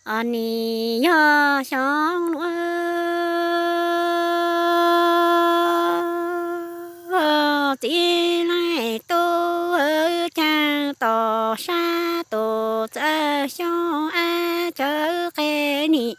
Nim yog xyoo nuav txiv leej tub caag tom sab tus txawj xyoob ab cawv qe nim.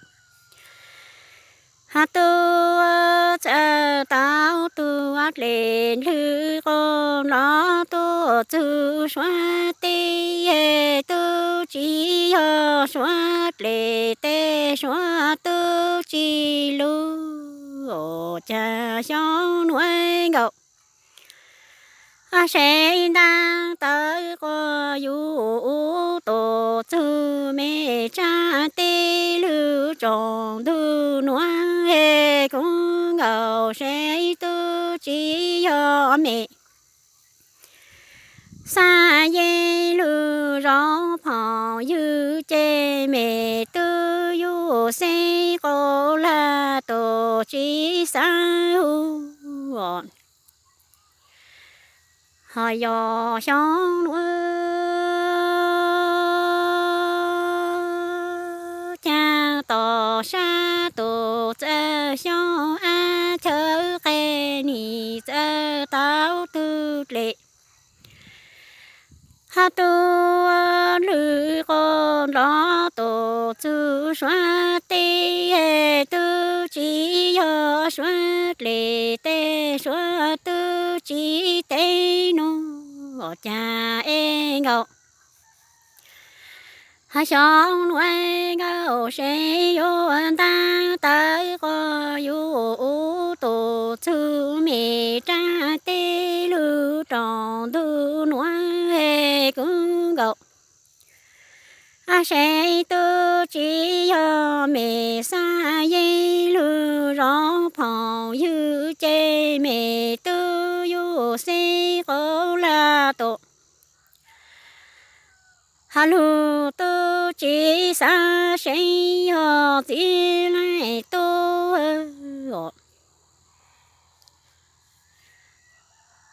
Hab tub txawj tau tug dlej lwg qub nplov tuaj txug suav teb, tub tsi yog suav dlej teb suav tub tsi lug. Caag xyoo nuav nkaus seb ntaag tawv quas yug ub tuaj txug mej tsab teb lug tsoom ntug nuav, kuv nkaus seb tub tsi yog mej xav yeej lug zoo phoom ywg ces mej tub yug xeeb qub lug tuaj tsi xaav hu. Ho yog xyoo nuav caag tom sab tus txawj xyoob ab cawv qe nim txawj tau tug dlej hab tub lwg qub nplov tuaj txug suav teb, tub tsi yog suav dlej teb suav tub tsi teb nuav. Caag es nkaus xyoo nuav nkaus seb yuav ntaag tawv quas yug ub tuaj txug mej tsab teb lug tsoom ntug nuav, kuv nkaus seb tub tsi yog mej xav yeej lug zoo phoom ywg ces mej tub yug xeeb qub lug tuaj. Hab lug tub tsi xaav seb yog txiv leej tub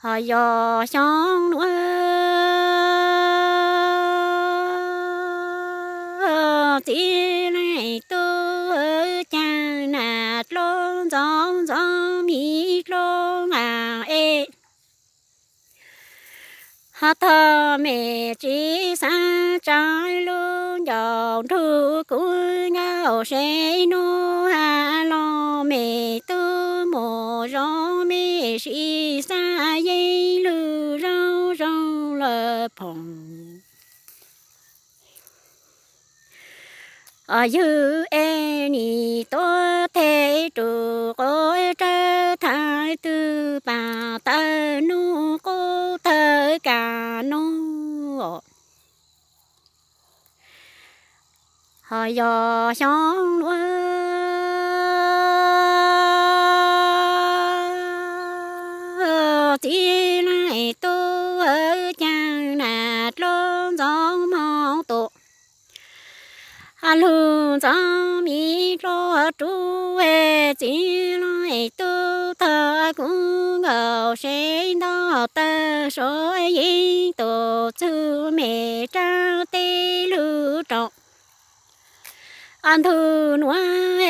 ho yog xyoo nuav txiv leej tub caag nam dlub ntxoov ntxoov miv dlub nqaag es hab tog mej tsi xaav tsaa lub ncaus nrug kuv nkaus seb nub has los mej tub mus zoo mej sim xav yeej lug zoo zoo lug phoom ywg es nim tuab thej rus quas rawv thaiv twg paam tawg nub qub tawg kav nub. Ho yog xyoo nuav txiv leej tub caag nam dlub ntxoov moog tuaj lug ntxoov miv dlub rub, txiv leej tub tog kuv nkaus seb ntog tawg suav yeej tuaj txug mej tsab teb lug tsoom ntug nuav,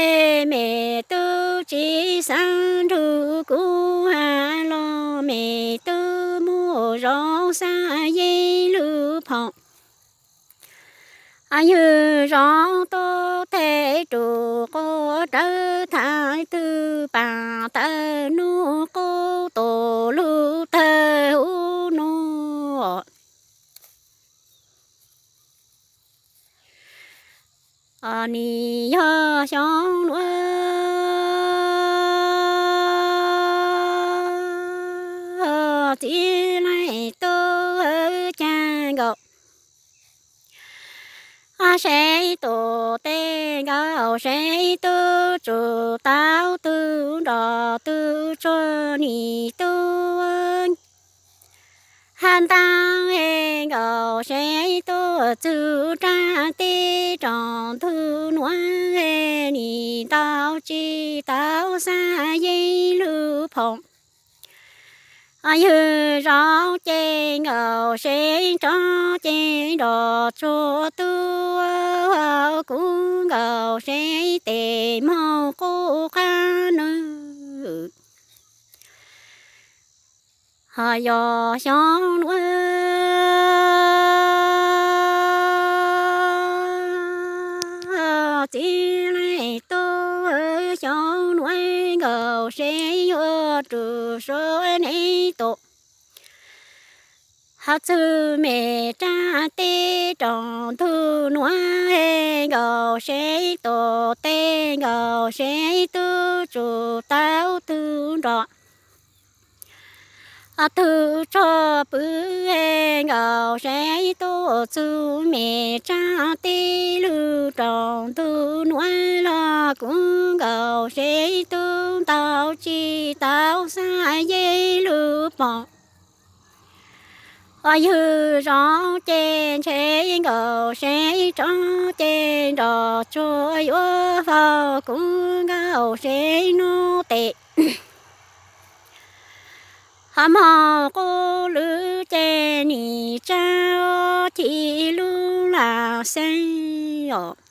mej tub tsi xaav nrug kuv has los mej tub mus zoo xav yeej lug phoom ywg zoo tuab thej rus quas rawv thaiv twg paam tawg nub qub tuaj lug tawg huv nub. Nim yog xyoo nuav txiv leej tub caag nkaus seb tuaj teb nkaus seb tub tsum tau tug nrog tug tsuag nim tub has ntaag es nkaus seb tuaj txug rab teb rau ntug nuav es nim ntau tsi tau xav yeej lug phoom ywg zoo ces nkaus seb tso ces nrog tsuag tub kuv nkaus nkaus seb tes moog qub qab nws. Ho yog xyoo nuav txiv neej tub, xyoo nuav nkaus seb yuav rug suav neb tus. Ho txug me rab teb rau ntug nuav, nkaus seb tus teb, nkaus seb tub tsuj tau tug nrog tug tshoj pw, nkaus seb tub txug me rab teb lug rau ntug nuav los kuv nkaus seb tub ntau tsis tau xav yej lug pom. Ua yug zoo ces ntshe nkaus seb rov ces nrog tsuag yuav faus kuv nkaus seb nub tes. Ho moog qub lwm ces nim tsaab ci lub lam xeeb os.